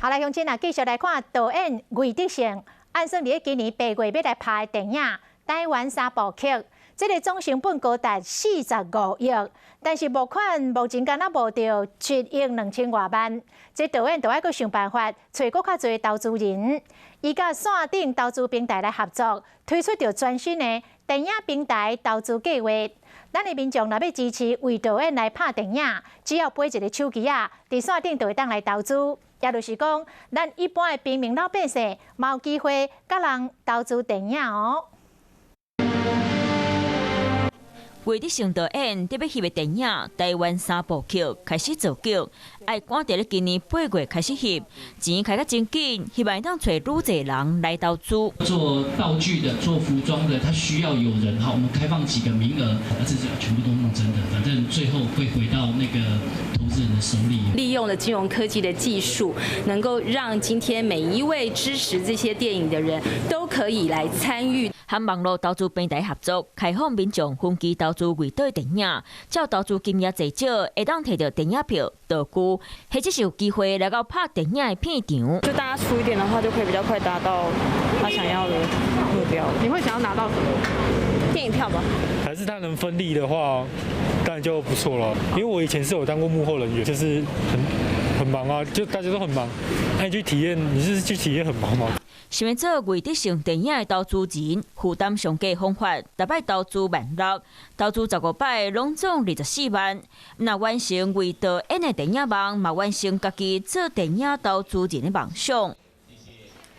好來，鄉親啊，繼續來看導演魏德聖，按算佇今年8月欲來拍的電影《台灣三部曲》，這个總成本高達45億，但是募款目前敢若募著7億2千外萬，這導演著愛閣想辦法揣閣較濟投資人，伊佮線頂投資平台來合作，推出著全新的電影平台投資計畫。咱的民眾若欲支持魏導演來拍電影，只要背一个手機仔，佇線頂就會當來投資。也就是講，咱一般的平民老百姓，嘛有機會佮人投資電影哦。魏德聖導演特別翕的電影《台灣三部曲》開始造劇，愛趕佇咧今年8月開始翕，錢開甲真緊，希望會當揣愈濟人來投資。做道具的、做服裝的，他需要有人。好，我們開放幾個名額，這是全部都弄真的，反正最後會回到那個投資人的手裡。利用了金融科技的技術，能夠讓今天每一位支持這些電影的人都可以來參與。和網路投資平台合作，開放民眾分期投資魏導電影，照投資金額濟少，會當提著電影票、道具，或者是有機會來到拍電影的片場。就大家出一點的話，就可以比較快達到他想要的目標。你會想要拿到什麼？電影票吧。還是他能分利的話，當然就不錯了。因為我以前是有當過幕後人員，就是很忙啊，就大家都很忙。那你去體驗，你是去體驗很忙嗎？想欲做魏德聖電影的投資人，負擔上低方法，逐擺投資16,000，投資15擺攏總24萬。若完成魏導演的電影夢，嘛完成家己做電影投資人的夢想。